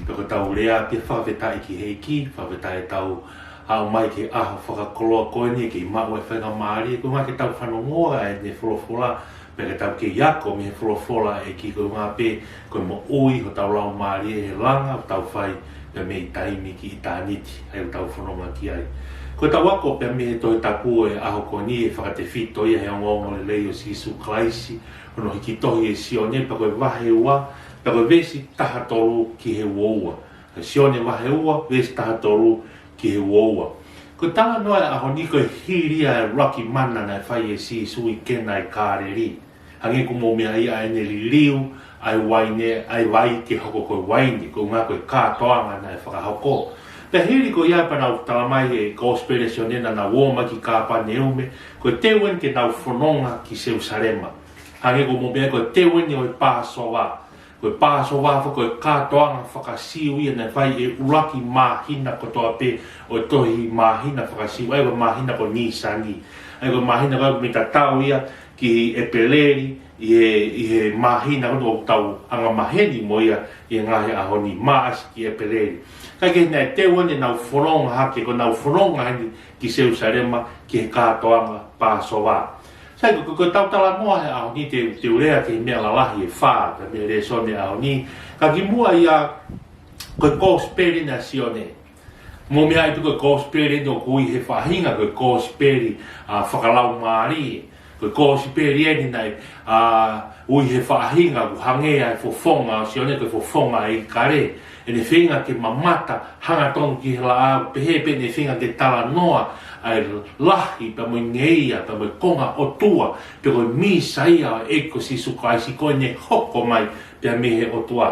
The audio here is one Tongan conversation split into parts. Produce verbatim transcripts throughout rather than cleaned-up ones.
Pea ko ʻetau lea pē, fakafetaʻi ki he ʻEiki, fakafetaʻi ʻetau aʻu mai ki he ʻaho fakakoloa ko eni ke maʻu e faingamālie, ko e ʻuhinga ke tau fanongoa ʻene folofola, pea ke tau kei ako mei he folofola ʻa e ʻEiki, ko e ʻuhinga pē ko e moʻui hotau laumālie he langa ʻoku tau fai pea mei taimi ki ʻitāniti, ʻa ia ʻoku tau fononga ki ai. Ko ʻetau ako pea mei he Tohi Tapu ʻo e ʻaho ko eni, ʻe fakatefito ia he ongoongolelei ʻo Sīsū Kalaisi, hono hiki tohi ʻe Sione, pea ko e vahe ua, pea ko e veesi taha tolu ki he ua ua. Sione vahe ua, veesi taha tolu ki he ua ua. Ko e talanoa ʻo e ʻaho ni ko e hili ʻa e ʻuluaki mana naʻe fai ʻe Sīsū ʻi Kena ʻi Kāleli. Hangē ko hoʻomou meaʻi ʻa ʻene liliu ʻa e uaine, ʻa e vai ke hoko ko e uaine, ko e ʻuhinga ko e kātoanga naʻe fakahoko. Pea hili ko ia pea nau talamai ʻe he Kosipeli ʻa Sione naʻa nau ō mai ki Kāpaneume, ko e teu eni ke nau fononga ki Selūsalema. Hangē ko hoʻomou meaʻi ko e teu eni ʻo e Pāsova. Ko e Pāsova foki ko e kātoanga faka-Siu ia naʻe fai he ʻuluaki māhina kotoa pē ʻo e tohi māhina faka-Siu, ʻa ia ko e māhina ko Nīsani. ʻA ia ko e māhina ko ē ʻoku mei tatau ia ki ʻEpeleli, ʻi he, ʻi he māhina ko ē ʻoku tau angamaheni mo ia ʻi he ngaahi ʻaho ni, Maʻasi ki ʻEpeleli. Kae kehe naʻe teu eni ʻenau fononga hake, ko ʻenau fononga eni ki Selūsalema ki he kātoanga Pāsova. Sai, ko, ko, ko ʻetau talanoa he ʻaho ni te, te u lea ki he meʻa lalahi ʻe fā, pea mei he lēsoni ʻo e ʻaho ni. Ka kimuʻa ia, ko e Kosipeli ʻa Sione. Mou meaʻi pē ko e Kosipeli eni ʻoku ui he faʻahinga ko e Kosipeli, ā, fakalaumālie. Ko e Kosipeli eni naʻe, ā, ui he faʻahinga ʻoku hangē ʻa e fofonga ʻo Sione ko e fofonga ʻo e ʻikale. ʻEne feinga ke mamata hangatonu ki he laʻā, pehē pē ʻene feinga ke talanoa ʻa e lahi pea mo e ngeia, pea mo e konga ʻOtua, pe ko e Mīsaia ʻa e ʻEiki ko Sīsū Kalaisi ko ʻene hoko mai pea mei he ʻOtua.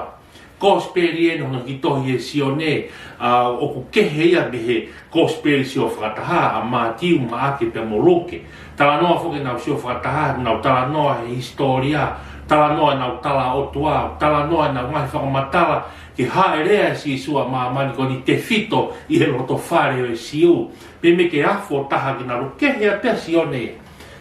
Kosipeli eni hono hiki tohi ʻe Sione, ā, ʻoku kehe ia mei he Kosipeli sio fakataha, ʻa Mātiu, Maʻake pea mo Luke. Talanoa foki ʻenau sio fakataha, ʻenau talanoa he hisitōlia, talanoa ʻenau tala ʻOtua, talanoa ʻenau ngaahi fakamatala ki he hāʻele ʻa Sīsū ʻa māmani ko eni tefito ʻi he lotofale ʻo e Siu. Pea mei ke afo taha ki nalo, kehe pē ʻa Sione.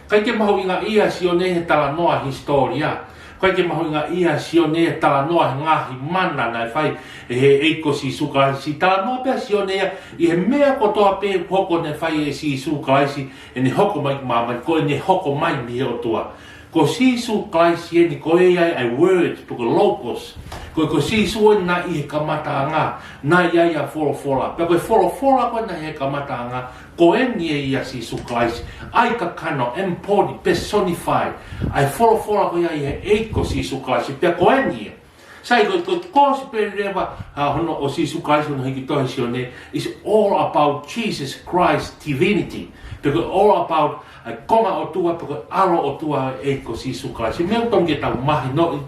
ʻIkai ke mahuʻingaʻia ʻa Sione he talanoa hisitōlia. ʻIkai ke mahuʻingaʻia ʻa Sione he talanoa he ngaahi mana naʻe fai ʻe he ʻEiki ko Sīsū Kalaisi. Talanoa pē ʻa Sione ia ʻi he meʻa kotoa pē hoko naʻe fai ʻe Sīsū Kalaisi, ʻene hoko mai ki māmani, ko ʻene hoko mai mei he ʻOtua. Ko Sīsū Kalaisi eni ko ia ʻa e Word, pe ko e Logos. Ko, ko Sīsū eni naʻe ʻi he kamataʻanga, naʻe ʻi ai ʻa e Folofola. Pea ko e Folofola ko ē naʻe ʻi he kamataʻanga, ko eni ʻa Sīsū Kalaisi, ʻa e kakano, embody, personify, ʻa e Folofola ko ia ʻa e ʻEiki ko Sīsū Kalaisi, pea ko eni ia. Sai, ko, ko, Kosipeli leva, ā, hono ʻo Sīsū Kalaisi hono hiki tohi ʻe Sione, is all about Jesus Christ divinity. Pe ko e all about ʻa e konga ʻOtua, pe ko e ʻAlo ʻOtua ʻa e ʻEiki ko Sīsū Kalaisi. Meʻa ʻoku totonu ke tau mahinoʻi,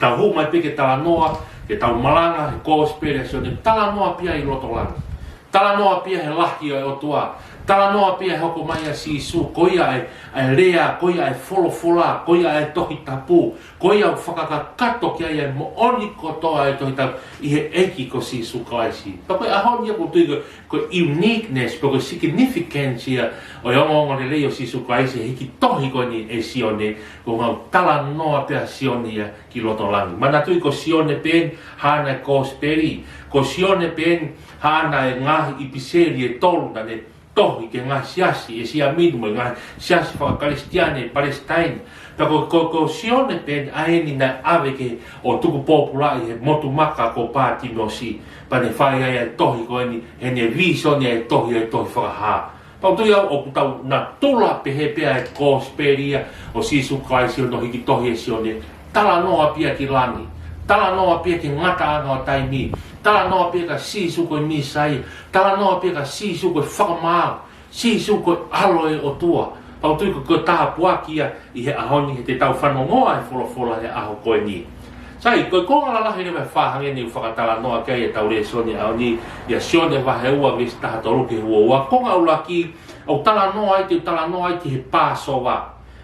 tau hū mai pē ke talanoa, ke tau malanga he Kosipeli ʻa Sione, talanoa pē ia ʻi loto langi. Talanoa pē ia he lahi ʻo e ʻOtua. Talanoa pē ia he hoko mai ʻa Sīsū, ko ia ʻa e, ʻa e lea, ko ia ʻa e Folofola, ko ia ʻa e Tohi Tapu, ko ia ʻoku fakakakato ki ai ʻa e moʻoni kotoa ʻo e Tohi Tapu ʻi he ʻEiki ko Sīsū Kalaisi. Pea ko e ʻaho ni ʻoku ou tui ko, ko e uniqueness, pe ko e significance ia ʻo e ongoongolelei ʻo Sīsū Kalaisi he hiki tohi ko eni ʻe Sione, ko e ʻuhinga ʻoku talanoa pē ʻa Sione ia ki loto langi. Manatuʻi ko Sione pē eni haʻana e Kosipeli, ko Sione pē eni haʻana e ngaahi ʻipiseli ʻe tolu naʻa ne tohi ki he ngaahi siasi ʻĒsia Minu mo e ngaahi siasi faka-Kalisitiane ʻi Palesitaine. Pea ko, ko, ko Sione pē eni ʻa eni naʻe ʻave ke ō tuku pōpulaʻi he motu maka ko Pātimiosi. Pea ne fai ai ʻa e tohi ko eni, heʻene vīsone ʻa e tohi, ʻa e tohi Fakahā. Pea ʻoku ou tui au ʻoku tau natula pehē pē ʻa e Kosipeli ia ʻo Sīsū Kalaisi hono hiki tohi ʻe Sione. Talanoa pē ia ki langi. Talanoa pē ia ki he ngataʻanga ʻo taimi. Talanoa pē ia kia Sīsū ko e Mīsaia. Talanoa pē ia kia Sīsū ko e Fakamaau. Sīsū ko e ʻAlo ʻo e ʻOtua. Pea ʻoku ou tui ko, ko e tāpuaki ia ʻi he ʻaho ni heʻetau fanongoa he Folofola he ʻaho ko eni. Sai, ko e konga lalahi leva ʻe fā hangē ne u fakatalanoa ki ai ʻetau lēsoni ʻaho ni, ʻia Sione vahe ua veesi taha tolu ki he ua ua. Konga ʻuluaki, ʻoku talanoa ai, te u talanoa ai ki he Pāsova.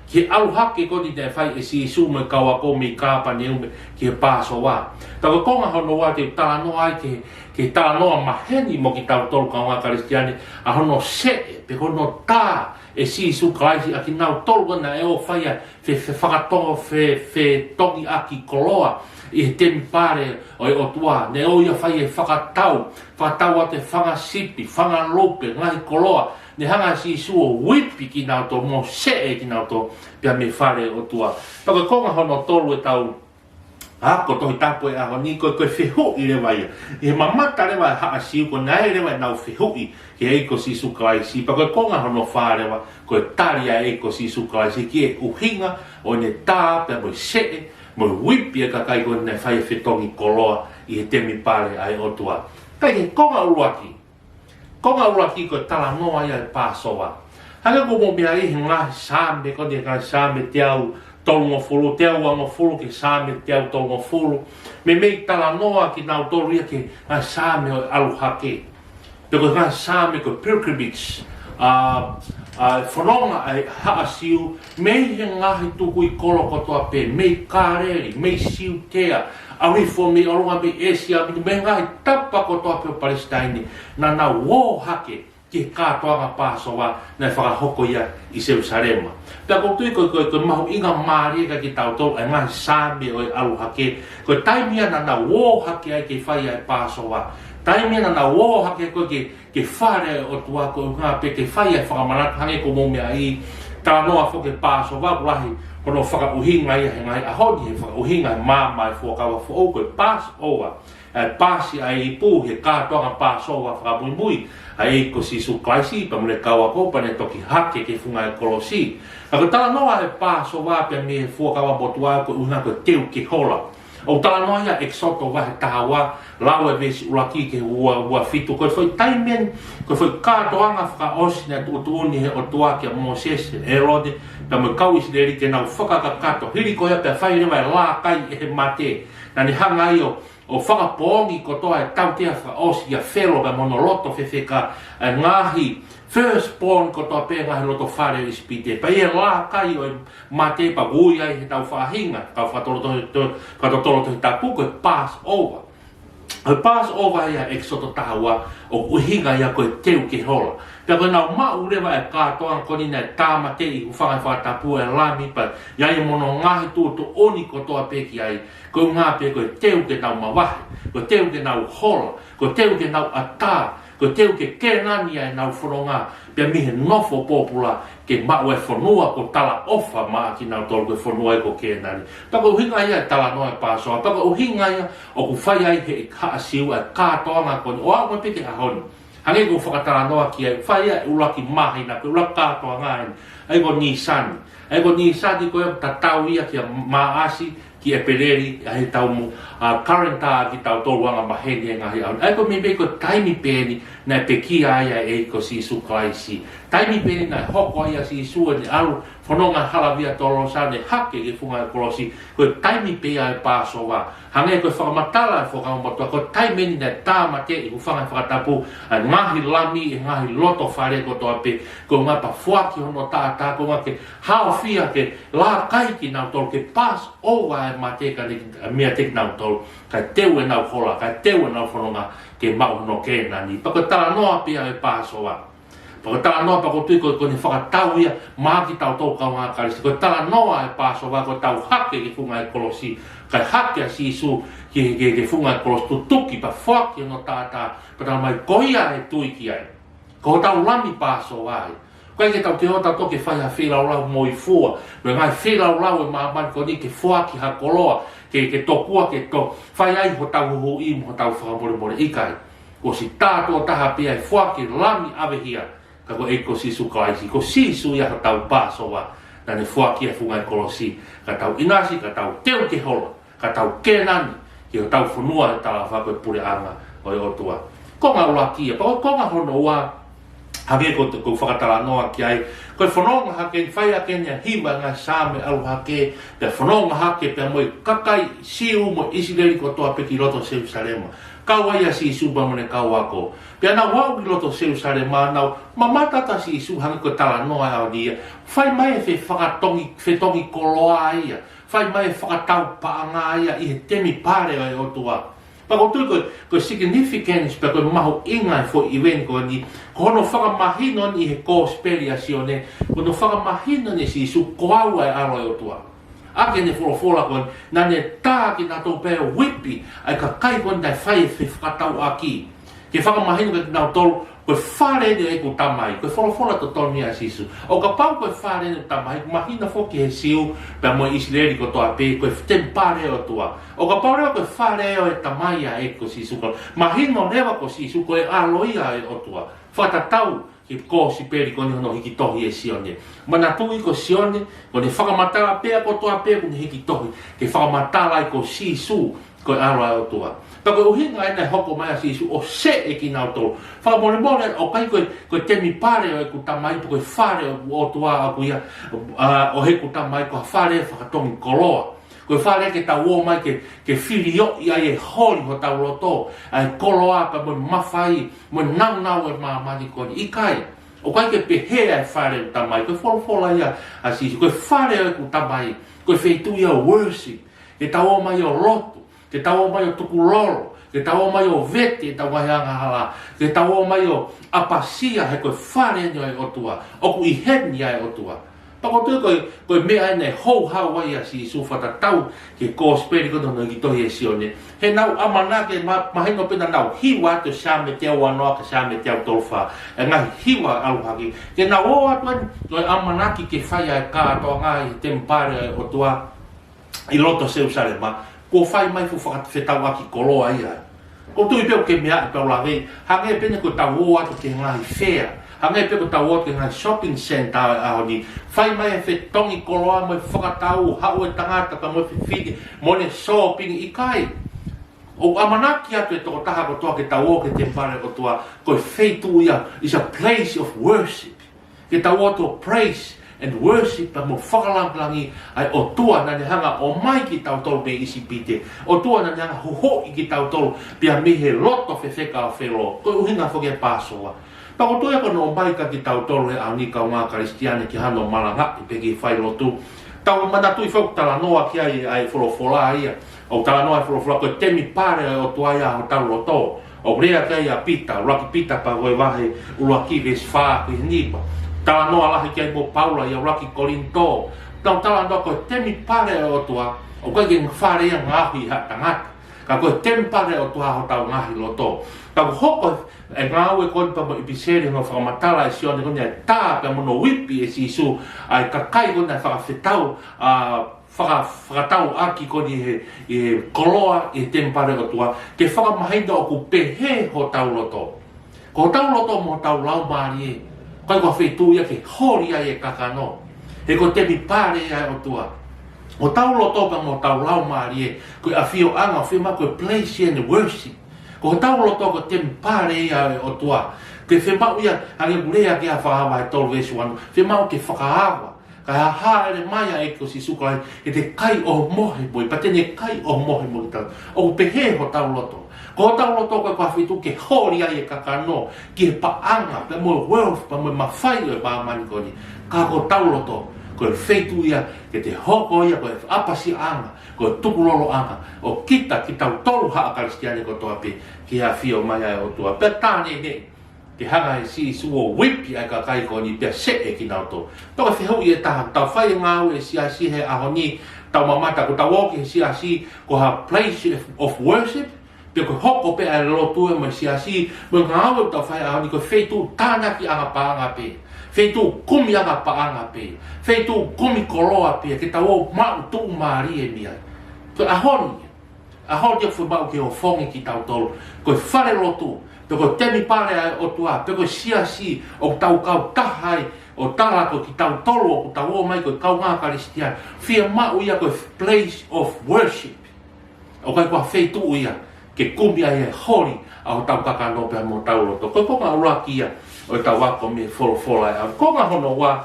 Ki he ʻalu hake ko eni naʻe fai ʻe Sīsū mo e kau ako mei Kāpaneume ki he Pāsova. Pea ko e konga hono ua te u talanoa ai ki he, ki he talanoa maheni mo kitautolu kaungā Kalisitiane, ʻa hono seʻe, pe ko hono tā, ʻe Sīsū Kalaisi ʻa kinautolu ko ē naʻe ō ʻo fai ʻa e fe, fe, fakatongo, fe, fetongiʻaki koloa ʻi he temipale ʻo e ʻOtua. Naʻe ō ia ʻo fai e fakatau, fakatau atu e fanga sipi, fanga lupe, ngaahi koloa. Naʻe hanga ʻe Sīsū ʻo uipi kinautolu mo seʻe kinautolu pea mei he fale ʻo e ʻOtua. Pea ko e konga hono tolu ʻetau ako Tohi Tapu he ʻaho ni, ko e, ko e fehuʻi leva ia. ʻI he mamata leva ʻa e haʻa Siu, ko e naʻe leva ʻenau fehuʻi ki he ʻEiki ko Sīsū Kalaisi. Pea ko e konga hono fā leva, ko e tali ʻa e ʻEiki ko Sīsū Kalaisi ki he ʻuhinga ʻo ʻene tā pea mo e seʻe mo e uipi e kakai ko ē naʻe fai e fetongi koloa ʻi he temipale ʻa e ʻOtua. Kae ko e konga ʻuluaki, konga ʻuluaki ko e talanoa ia ʻo e Pāsova. Hangē ko hoʻomou meaʻi he ngaahi Saame, ko e ngaahi Saame teau tolungofulu, teau uangofulu ki he Saame teau tolungofulu. Meimei talanoa kinautolu ia ki he ngaahi Saame ʻo e ʻalu hake. Pe ko e ngaahi Saame ko e pilgrimage, ʻa, ʻa e fononga ʻa e haʻa Siu, mei he ngaahi tukui kolo kotoa pē, mei Kāleli, mei Siutea, ʻalu hifo mei ʻolunga mei ʻĒsia, mei he ngaahi tapa kotoa pē ʻo Palesitaine, naʻa nau ō hake ki he kātoanga Pāsova naʻe fakahoko ia ʻi Selusalema. Pea ʻoku ou tui ko e, ko e, ko e mahuʻinga mālie kiate kitautolu ʻa e ngaahi Saame ʻo e ʻalu hake, ko e taimi ia naʻa nau ō hake ai ke fai ʻa e Pāsova. Taimi ia naʻa nau ō hake ko ē ki he, ki he fale ʻo e ʻOtua ko e ʻuhinga pē ke fai ʻa e fakamanatu hangē ko hoʻomou meaʻi, talanoa foki ki he Pāsova, ʻoku lahi hono fakaʻuhinga ia he ngaahi ʻaho ni, he fakaʻuhinga he maama ʻo e Fuakava Foʻou ko e Passover. ʻA e Pasi ʻa e ipu he kātoanga Pāsova fakamuimui ʻa e ʻEiki ko Sīsū Kalaisi pea mo ʻene kau ako pea ne toki hake ki he funga ʻo e kolosi. Ka ko e talanoa ʻo e Pāsova pea mei he Fuakava Motuʻa ko e ʻuhinga ko e teu ke hola. ʻOku talanoa ia ʻEkisoto vahe taha ua, lau e veesi ʻuluaki ki he ua, ua fitu, ko e foʻi taimi eni, ko e foʻi kātoanga fakaʻosi naʻe tuʻutuʻuni ʻe he ʻOtua kia Mōsese, ʻElone, pea mo e kau ʻIsileli ke nau fakakakato. Hili ko ia pea fai leva e lākai ʻe he mate. Naʻa ne hanga ai ʻo ʻo fakapoongi kotoa e tautea fakaʻosi ʻia Felo pea mo hono loto fefeka, e ngaahi firstborn kotoa pē ngaahi loto fale ʻo ʻIsipite. Pea ʻi he lākai ʻo e mate pea ui ai heʻetau faʻahinga, kau fakatotolo to-, fakatotolo Tohi Tapu ko e Passover. Ko e Passover ia ʻEkisoto taha ua ʻoku ʻuhinga ia ko e teu ke hola. Pea ko ʻenau maʻu leva e kātoanga ko eni naʻe tāmateʻi, hūfanga he fakatapu, e lami pea ʻi ai mo hono ngaahi tuʻutuʻuni kotoa pē ki ai. Ko e ʻuhinga pē ko e teu ke nau mavahe, ko e teu ke nau hola, ko e teu ke nau ʻatā, ko e teu ke Kēnani ʻa ʻenau fononga, pea mei he nofo pōpula ke maʻu e fonua kuo talaʻofa maʻa kinautolu ko e fonua ia ko Kēnani. Pea ko e ʻuhinga ia e talanoa e Pāsova, pea ko e ʻuhinga ia ʻoku fai ai ʻe he haʻa Siu ʻa e kātoanga ko eni ʻo aʻu mai pē ki he ʻaho ni. Hangē ko e fakatalanoa ki ai, fai ai e ʻuluaki māhina, ko e ʻuluaki kātoanga eni, ʻa ia ko Nīsani. ʻA ia ko Nīsani ko e tatau ia kia Māʻasi, ki ʻEpeleli, ʻa ia heʻetau mo-, ʻa, kalenda ʻa kitautolu anga maheni he ngaahi ʻaho ni. ʻA ia ko e meimei ko e taimi pē eni naʻe pekia ai ʻa e ʻEiki ko Sīsū Kalaisi. Taimi pē eni naʻe hoko ai ʻa Sīsū ʻene ʻalu fononga Halavia Tolosa, ne hake ki he funga ʻo e kolosi, ko e taimi pē ia e Pāsova. Hangē ko e fakamatala e Fuakava Motuʻa, ko e taimi eni naʻe tāmateʻi, hūfanga he fakatapu, ʻa e ngaahi lami ʻi he ngaahi loto fale kotoa pē, ko e ʻuhinga pea foaki hono taʻataʻa, ko e ʻuhinga ke haofia, ke lākai kinautolu, ke Passover e mate kiate, meiate kinautolu, kae teu ʻenau hola, kae teu ʻenau fononga, ke maʻu hono Kēnani. Pea ko e talanoa pē ia e Pāsova. Pea ko e talanoa, pea ʻoku ou tui ko e, ko ʻene fakatau ia maʻa kitautolu kaungā Kalisitiane. Ko e talanoa e Pāsova ko ʻetau hake ki he funga ʻo e kolosi, kae hake ʻa Sīsū ki he, ki he, ki he funga ʻo e kolosi, tutuki pea foaki hono taʻataʻa, pea talamai ko ia ʻe tui ki ai, ko hotau lami Pāsova ia. ʻOku ʻikai ke tau toe ō tautolu ke fai ha feilaulau mo e fua, mo e ngaahi feilaulau ʻo e māmani ko eni ke foaki ha koloa, ke, ke tokua, ke to-, fai ai hotau huhuʻi mo hotau fakamolemole, ʻikai. Kuo ʻosi tātuʻo taha pē ʻa e foaki lami ʻavehia, ka ko e ʻEiki ko Sīsū Kalaisi, ko Sīsū ia hotau Pāsova, naʻa ne foaki ʻi he funga ʻo e kolosi, ka tau ʻinasi, ka tau teu ke hola, ka tau Kēnani, ki hotau fonua he talaʻofa ko e puleʻanga ʻo e ʻOtua. Konga ʻuluaki ia, pea ko e konga hono ua, hangē ko e, ko e fakatalanoa ki ai, ko e fononga hake, fai hake ʻene hiva e ngaahi Saame ʻalu hake, pea fononga hake pea mo e kakai Siu mo ʻIsileli kotoa pē ki loto Selusalema. Kau ai ʻa Sīsū pea mo ʻene kau ako. Pea nau aʻu ki loto Selusalema, nau mamata atu ʻa Sīsū hangē ko e talanoa ʻaho ni ia. Fai mai e fe fakatongi, fetongi koloa ia. Fai mai e fakatau paʻanga ia ʻi he temipale ʻo e ʻOtua. Pea ʻoku ou tui ko e, ko e significance pea ko e mahuʻinga e foʻi ʻiveni ko eni, ko hono fakamahino eni ʻi he Kosipeli ʻa Sione, ko hono fakamahino eni ʻe Sīsū ko au ʻa e ʻAlo ʻo e ʻOtua. ʻA ē naʻe folofola ko eni, naʻa ne tā kinautolu pea uipi ʻa e kakai ko eni naʻe fai e fefakatauʻaki. Ke fakamahino kiate kinautolu, ko e fale eni ʻo ʻeku Tamai, ko e folofola totonu ia ʻa Sīsū. ʻO kapau ko e fale eni ʻo e Tamai, mahino foki ki he Siu, pea mo ʻIsileli kotoa pē, ko e temipale ʻo e ʻOtua. ʻO kapau leva ko e fale ʻo e Tamai ʻa ē ko Sīsū ko, mahino leva ko Sīsū ko e ʻAlo ia ʻo e ʻOtua. Fakatatau ki he Kosipeli ko eni hono hiki tohi ʻe Sione. Manatuʻi ko Sione, ko ʻene fakamatala pē ʻa kotoa pē ko ʻene hiki tohi, ke fakamatala ai ko Sīsū ko e ʻAlo ʻo e ʻOtua. Pea ko e ʻuhinga ē naʻe hoko mai ʻa Sīsū ʻo seʻe kinautolu. Fakamolemole, ʻoku ʻikai ko e, ko e temipale ʻo ʻeku Tamai, pe ko e fale ʻo ʻeku ʻOtua ʻoku ia, ʻa, ʻo ʻeku Tamai, ko ha fale fakatongi koloa. Ko e fale ke tau ō mai ke, ke filioʻi ai e holi hotau loto, ʻa e koloa pea mo e mafai, mo e nāunau ʻo e māmani ko eni. ʻIkai, ʻoku ʻikai ke pehē ʻa e fale ʻo e Tamai, ko e folofola ia ʻa Sīsū, ko e fale ʻo ʻeku Tamai, ko e feituʻu ia ʻo worship, ke tau ō mai ʻo lotu, ke tau ō mai ʻo tukulolo, ke tau ō mai ʻo vete ʻetau ngaahi angahala, ke tau ō mai ʻo ʻapasia he ko e fale eni ʻo e ʻOtua, ʻoku ʻi heni ʻa e ʻOtua. Pea ʻoku ou tui ko e, ko e meʻa eni naʻe houhau ai ʻa Sīsū fakatatau ki he Kosipeli ko eni hono hiki tohi ʻe Sione. He naʻa ku ʻamanaki, ma-, mahino pē naʻa nau hiva atu Saame teau uanoa ki he Saame teau tolufā, ʻa e ngaahi hiva ʻalu hake. Ke nau ō atu eni ʻo ʻamanaki ke fai ʻa e kātoanga ʻi he temipale ʻo e ʻOtua ʻi loto Selūsalema, kuo fai mai fuʻu fakafetauʻaki koloa ia. ʻOku ou tui pē ʻoku ke meaʻi pea u lave, hangē pē eni ko ʻetau ō atu ki he ngaahi fea, hangē pē ko ʻetau ō atu ki he ngaahi shopping centre ʻo e ʻaho ni, fai mai e fetongi koloa mo e fakatau, haʻu e tangata pea mo e fefine, mo ʻene shopping. ʻIkai. ʻOku ʻamanaki atu e tokotaha kotoa ke tau ō ki he temipale ʻo e ʻOtua, ko e feituʻu ia, is a place of worship. Ke tau ō atu ʻo praise and worship pea mo fakalāngilangi ʻa e ʻOtua naʻa ne hanga ʻo ʻomai kitautolu mei ʻIsipite. ʻOtua naʻa ne hanga ʻo huhuʻi kitautolu pea mei he loto fefeka ʻo Felo. Ko e ʻuhinga foki e Pāsova. Pea ʻoku ou tui ko hono ʻomai kia kitautolu he ʻaho ni, kaungā Kalisitiane, ki hano malangaʻi pē ki he failotu. Tau manatuʻi foki ʻoku talanoa ki ai ʻa e folofola ia. ʻOku talanoa e folofola ko e temipale ʻo e ʻOtua ia ʻa hotau loto. ʻOku lea ki ai ʻa Pita, ʻuluaki Pita pea ko e vahe ʻuluaki veesi fā ki he nima. Talanoa lahi ki ai mo Paula ʻi he ʻuluaki Kolinitō. Tau talanoa ko e temipale ʻo e ʻOtua, ʻoku ʻikai ke fale ia ngaohi ʻe ha tangata. Ka ko e temipale ʻo e ʻOtua ʻa hotau ngaahi loto. Tau hoko e ngāue ko eni pea mo e ʻipiseli hono fakamatala ʻe Sione ko eni ʻa e tā pea mo hono uipi ʻe Sīsū ʻa e kakai ko eni naʻe fakafetau, ʻa, faka-, fakatauʻaki ko eni he, he koloa ʻi he temipale ʻo e ʻOtua, ke fakamahino ʻoku pehē hotau loto. Ko hotau loto mo hotau laumālie, ʻoku ʻikai ko ha feituʻu ia ke holi ai e kakano. He ko e temipale ia ʻo e ʻOtua. Hotau loto pea mo hotau laumālie, ko e ʻafioʻanga, fiemaʻu ko e place and worship. Ko hotau loto ko e temipale ia ʻo e ʻOtua. Ke fiemaʻu ia, hangē ko e lea ki ai ʻa Fakahā vahe tolu veesi uanoa, fiemaʻu ke fakaava. Kae hāʻele mai ʻa e ʻEiki ko Sīsū Kalaisi, ke te kai ʻo mohe mo ia, pea te ne kai ʻo mohe mo kitautolu. ʻOku pehē hotau loto. Ko hotau loto ʻoku ʻikai ko ha feituʻu ke holi ai e kakano, ki he paʻanga, pea mo e wealth, pea mo e mafai ʻo e māmani ko eni. Ka ko hotau loto, ko e feituʻu ia, ke te hoko ia ko e ʻapasiaʻanga, ko e tukuloloʻanga ʻo kita, kitautolu haʻa Kalisitiane kotoa pē, ki he ʻafio mai ʻa e ʻOtua. Pea tā neʻineʻi, ke hanga ʻe Sīsū ʻo uipi ʻa e kakai ko eni pea seʻe kinautolu. Pea ko e fehuʻi ʻe taha, tau fai e ngāue ʻi he siasi he ʻaho ni, tau mamata ko ʻetau ō ki he siasi ko ha place of, of worship, pe ko e hoko pē ʻa e lotu ē mo e siasi, mo e ngāue ʻoku tau fai he ʻaho ni ko e feituʻu tānakiʻanga paʻanga pē, feituʻu kumiʻanga paʻanga pē, feituʻu kumi koloa pē, ke tau ō maʻu tuʻumālie mei ai. Ko e ʻaho ni, ʻaho ni ʻoku fiemaʻu ke ofongi kitautolu. Ko e fale lotu, pe ko e temipale ʻa e ʻOtua, pe ko e siasi ʻoku tau kautaha ai, ʻo tala ko kitautolu ʻoku tau ō mai ko e kaungā Kalisitiane. Fiemaʻu ia ko e place of worship. ʻOku ʻikai ko ha feituʻu ia ke kumi ai e holi ʻa hotau kakano pea mo hotau loto. Ko e konga ʻuluaki ia ʻo ʻetau ako mei he folofola ē. Konga hono ua,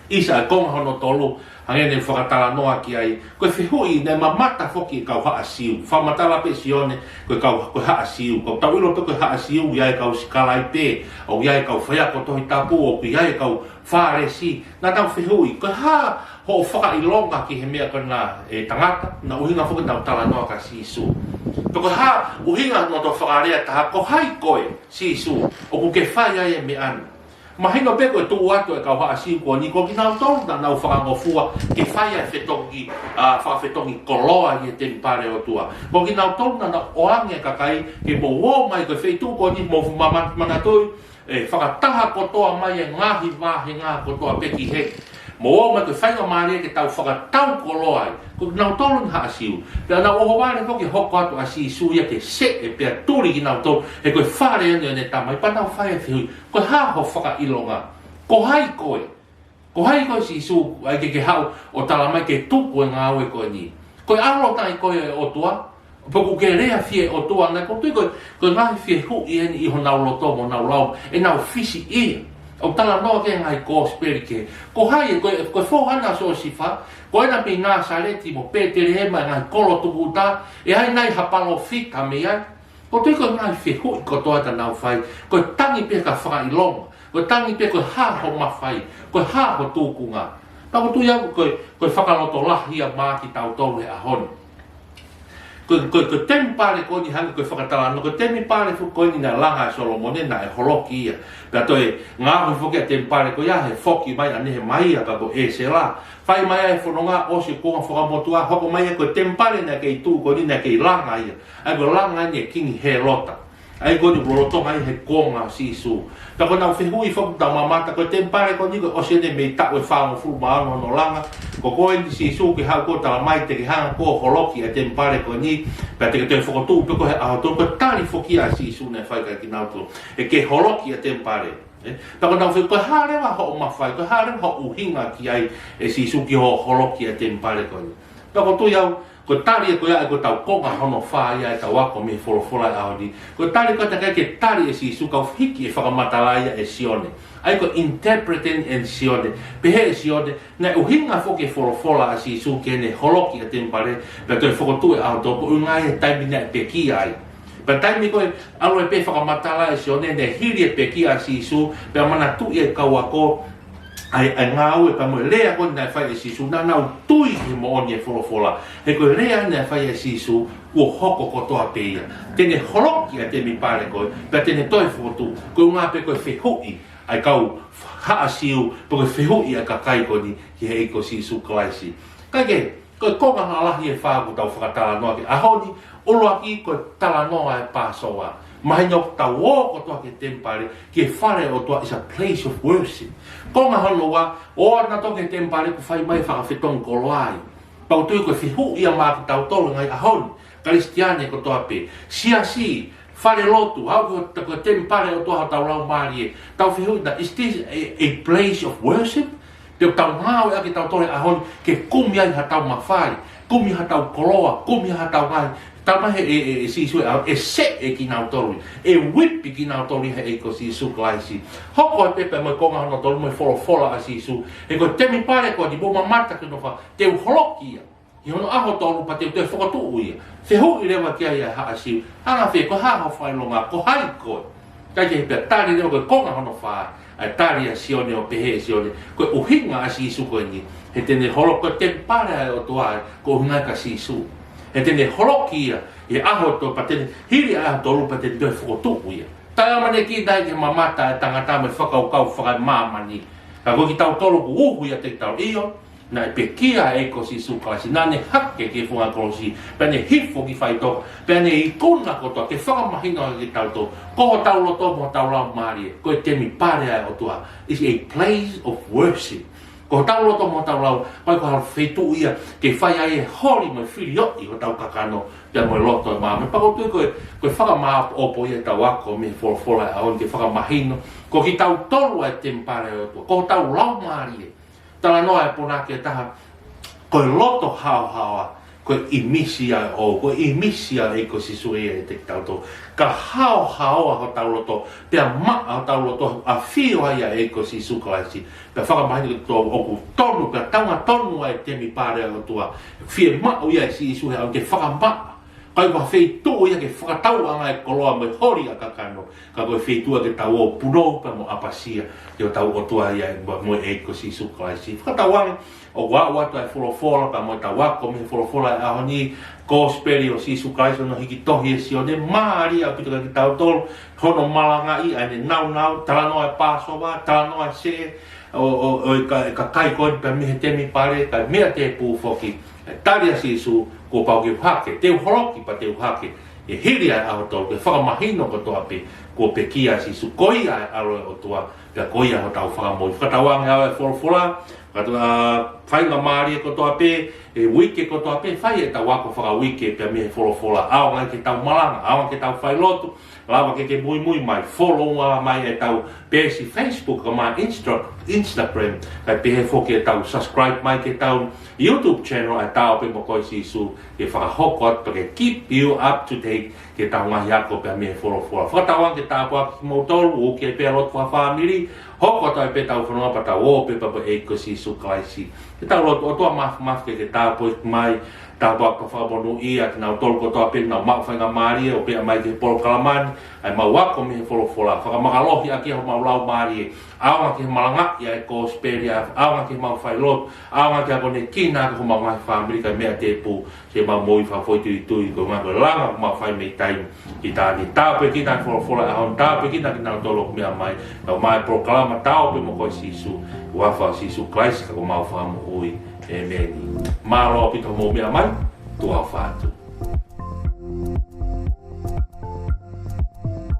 ʻisa e konga hono tolu, hangē naʻe fakatalanoa ki ai. Ko e fehuʻi naʻe mamata foki e kau haʻa Siu. Fakamatala pē ʻe Sione, ko e kau, ko e haʻa Siu. Ko ʻetau ʻilo pē ko e haʻa Siu, ʻoku ʻi ai e kau sikalaipe, ʻoku ʻi ai e kau faiako Tohi Tapu, ʻoku ʻi ai e kau Fālesi. Naʻa nau fehuʻi, ko e hā hoʻo fakaʻilonga ki he meʻa ko ena ʻe tangata, naʻe ʻuhinga foki ʻenau talanoa kia Sīsū. Pea ko e hā ʻuhinga hono toe fakalea taha, ko hai koe, Sīsū, ʻoku ke fai ai e meʻa ni? Mahino pē ko e tuʻu atu e kau haʻa Siu ko eni, ko kinautolu naʻa nau fakangofua ke fai ai e fetongi, ʻa, fakafetongi koloa ʻi he temipale ʻo e ʻOtua. Ko kinautolu naʻa nau ʻoange e kakai ke mou ō mai ki he feituʻu ko eni, mou mama-, manatuʻi, ʻe fakataha kotoa mai e ngaahi vāhenga kotoa pē ki heni. Mou ō mai ko e faingamālie ke tau fakatau koloa ai. Ko kinautolu eni haʻa Siu. Pea nau ʻohovale foki ke hoko atu ʻa Sīsū ia ke seʻe pea tuli kinautolu, he ko e fale eni ʻo ʻene Tamai, pea nau fai e fehuʻi. Ko e hā ho fakaʻilonga? Ko hai koe? Ko hai koe Sīsū, ʻai ke ke haʻu ʻo tala mai ke tuku e ngāue ko eni? Ko e ʻAlo tai koe ʻo e ʻOtua? Pe ʻoku ke lea fie ʻOtua nai? ʻOku ou tui ko e, ko e ngaahi fehuʻi eni ʻi honau loto mo honau lau, ʻenau fisi ia. ʻOku talanoa ki ai e ngaahi kosipeli kehe. Ko hai, ko e, ko e foha ena ʻo Siosifa, ko ena mei Nāsaleti mo Pētelihema, e ngaahi kolo tukuʻuta, ʻe ʻi ai nai ha palōfita mei ai? ʻOku ou tui ko e ngaahi fehuʻi kotoa te nau fai, ko e tangi pē ki ha fakaʻilonga, ko e tangi pē ko e hā ho mafai, ko e hā ho tūkunga. Pea ʻoku ou tui au ko e, ko e fakalotolahi ia maʻa kitautolu he ʻaho ni. Ko e, ko e, ko e temipale ko eni hangē ko e fakatalanoa, ko e temipale foki ko eni naʻe langa ʻe Solomone naʻe holoki ia. Pea toe ngaohi foki ʻa e temipale ko ia he foki mai ʻa Nehemaia pea ko ʻĒsela. Fai mai ai e fononga, ʻosi e kuonga fakamotuʻa, hoko mai ia ko e temipale naʻe kei tuʻu ko eni naʻe kei langa ia. ʻA ia ko e langa eni ʻe Kingi Hēlota. ʻA ia ko eni ʻoku lolotonga ai he kuonga ʻo Sīsū. Pea ko ʻenau fehuʻi foki ʻoku tau mamata, ko e temipale ko eni ko e ʻosi eni mei he taʻu ʻe fāngofulu mā ono hono langa. Ko koe eni Sīsū ke haʻu koe ʻo tala mai te ke hanga koe ʻo holoki ʻa e temipale ko eni, pea te ke toe fokotuʻu pē koe he ʻaho tolu. Ko e tali foki ʻa Sīsū naʻe fai kia kinautolu. ʻE ke holoki ʻa e temipale. Ē? Pea ko ʻenau fehuʻi, ko e hā leva hoʻo mafai, ko e hā leva hoʻo ʻuhinga ki ai ʻe Sīsū ki hoʻo holoki ʻa e temipale ko eni? Pea ʻoku ou tui au, ko e tali ē ko ia ʻa ia ko ʻetau konga hono fā ia ʻetau ako mei he folofola ʻo e ʻaho ni. Ko e tali ko ia ʻe taha ke tali ʻe Sīsū, kau hiki e fakamatala ia ʻe Sione. ʻA ia ko e interpreting ʻe Sione. Pehē ʻe Sione, naʻe ʻuhinga foki e folofola ʻa Sīsū ki heʻene holoki ʻa e temipale, pea toe fokotuʻu he ʻaho tolu, ko e ʻuhinga ia he taimi naʻe pekia ai. Pea taimi ko ē ʻalu ai pē e fakamatala ʻa Sione, naʻe hili e pekia ʻa Sīsū, pea manatuʻi ʻe he kau ako ʻa e, ʻa e ngāue pea mo e lea ko ē naʻe fai ʻe Sīsū, naʻa nau tui he moʻoni e folofola. He ko e lea naʻe fai ʻe Sīsū, kuo hoko kotoa pē ia. Te ne holoki ʻa e temipale ko ē, pea te ne toe fokotuʻu. Ko e ʻuhinga pē ko e fehuʻi ʻa e kau haʻa Siu, pe ko e fehuʻi ʻa e kakai ko eni ki he ʻEiki ko Sīsū Kalaisi. Kae kehe, ko e konga lalahi ʻe fā ʻoku tau fakatalanoa ki ai he ʻaho ni, ʻuluaki ko e talanoa e Pāsova. Mahino ʻoku tau ō kotoa ki he temipale, ki he fale ʻo e ʻOtua, is a place of worship. Konga hono ua, ʻoua naʻa tau ō ki he temipale kuo fai mai e fakafetongi koloa ai. Pea ʻoku ou tui ko e fehuʻi ia maʻa kitautolu he ngaahi ʻaho ni, Kalisitiane kotoa pē. Siasi, fale lotu, haʻu ko e, ko e temipale ʻo e ʻOtua hotau laumālie. Tau fehuʻi na, is this a, a place of worship? Te tau ngāueʻaki ʻetau tole ʻaho ni ke kumi ai haʻatau mafai, kumi haʻatau koloa, kumi haʻatau ngaahi. Tala mai ʻe, ʻe, ʻe Sīsū ʻe, ʻe seʻe kinautolu, ʻe uipi kinautolu ʻe he ʻEiki ko Sīsū Kalaisi. Hoko atu pē mo e konga hono tolu mo e folofola ʻa Sīsū. He ko e temipale ko eni mou mamata ki hono fā, te u holoki ia ʻi hono ʻaho tolu pea te u toe fokotuʻu ia. Fehuʻi leva ki ai ʻa e haʻa Siu, ʻa e fehuʻi, ko e hā hoʻo fakaʻilonga, ko hai koe? Kae kehe pea tali leva ko e konga hono fā, ʻa e tali ʻa Sione ʻo pehē ʻe Sione, ko e ʻuhinga ʻa Sīsū ko eni, he te ne holo, ko e temipale ʻa e ʻOtua, ko e ʻuhinga kia Sīsū. He te ne holoki ia ʻi he ʻaho tolu pea te ne, hili ʻa e ʻaho tolu pea te ne toe fokotuʻu ia. Taʻeʻamanekina ia ke mamata e tangata mo e fakakaukau fakamāmani. Ka ko kitautolu ʻoku uhu ia ʻiate kitautolu, ʻio, naʻe pekia e ʻEiki ko Sīsū Kalaisi, naʻa ne hake ki he funga kolosi, pea ne hifo ki faʻitoka, pea ne ikuna kotoa ke fakamahino kiate kitautolu, ko hotau loto mo hotau laumālie, ko e temipale ʻa e ʻOtua, is a place of worship. Ko hotau loto mo hotau lau, ʻoku ʻikai ko ha feituʻu ia ke fai ai e holi mo e filioʻi hotau kakano, pea mo e loto ʻo e māmani. Pea ʻoku ou tui ko e, ko e fakamāʻopoʻopo ia ʻetau ako mei he folofola ʻo e ʻaho ni ke fakamahino, ko kitautolu ʻa e temipale ʻo e ʻOtua, ko hotau laumālie. Talanoa e punake ʻe taha, ko e loto haohaoa, ko e ʻīmisi ia ʻo, ko e ʻīmisi ia ʻo e ʻEiki ko Sīsū ia ʻiate kitautolu. Ka haohaoa hotau loto, pea maʻa hotau loto, ʻafio ai ʻa e ʻEiki ko Sīsū Kalaisi. Pea fakamahino kiate kitautolu ʻoku tonu, pea taunga tonu ʻa e temipale ʻo e ʻOtua. Fiemaʻu ia ʻe Sīsū he ʻaho ni ke fakamaʻa ʻIkai ko ha feituʻu ia ke fakatauʻanga e koloa mo e holi ʻa e kakano, ka ko e feituʻu ia ke tau ō ʻo punou pea mo ʻapasia ki hotau ʻOtua ia mo e ʻEiki ko Sīsū Kalaisi. Fakatauange ʻoku ʻoatu ʻa e folofola pea mo ʻetau ako mei he folofola ʻo e ʻaho ni, Kosipeli ʻo Sīsū Kalaisi hono hiki tohi ʻe Sione, mālie ʻaupito kiate kitautolu, hono malangaʻi ʻa ʻene nāunau, talanoa e Pāsova, talanoa e seʻe ʻo, ʻo, ʻo e ka-, e kakai ko eni pea mei he temipale, kae meʻa tēpū foki. ʻE tali ʻa Sīsū, kuo pau ke u hake, te u holoki pea te u hake, ʻe hili ʻa e ʻaho tolu, ke fakamahino kotoa pē kuo pekia ʻa Sīsū, ko ia ʻa e ʻAlo ʻo e ʻOtua, pea ko ia hotau Fakamoʻui. Fakatauange ʻa e folofola, fakatauange faingamālie kotoa pē, ʻi he uike kotoa pē, fai ʻetau ako fakauike pea mei he folofola, ʻaonga ke tau malanga, ʻaonga ke tau failotu, lava ke ke muimui mai, follow mai ʻetau peesi Facebook, kae ʻumaʻā Insta-, Instagram, kae pehē foki ʻetau subscribe mai ki heʻetau YouTube channel, ʻa e Ta Ō Pē Mo Koe Sīsū, ke fakahoko atu pea ke keep you up to date ki heʻetau ngaahi ako pea mei he folofola. Fakatauange ke tāpuaki kimoutolu, ʻoku ʻi ai pē ʻa e lotu fakafāmili, hoko atu ai pē ʻetau fononga pea tau ō pē pea mo e ʻEiki ko Sīsū Kalaisi. Ke tau lotu. ʻOtua Māfimafi, ke ke tāpuakiʻi mai, tāpuakiʻi pea fakamonūʻia kinautolu kotoa pē naʻa nau maʻu faingamālie ʻo pehē mai ki he polokalama ni, ʻa ʻemau ako mei he folofola, fakamālohiʻaki homau laumālie, ʻaonga ke malangaʻi ʻa e Kosipeli, ʻaonga ke mau failotu, ʻaonga ke akonekina ʻaki homau ngaahi fāmili kae meʻa tēpū siʻemau moʻui fakafoʻituitui, ko e ngaahi ko e langa ʻoku mau fai mei taimi ki taimi. Tāpuekina e folofola ʻo e ʻaho ni, tāpuekina kinautolu ʻoku meʻa mai, kae ʻumaʻā e polokalama Ta Ō Pē Mo Koe Sīsū, ʻi he huafa ʻo Sīsū Kalaisi ko homau Fakamoʻui. ʻĒmeni. Mālō ʻaupito hoʻomou meʻa mai, tuʻa ʻofa atu.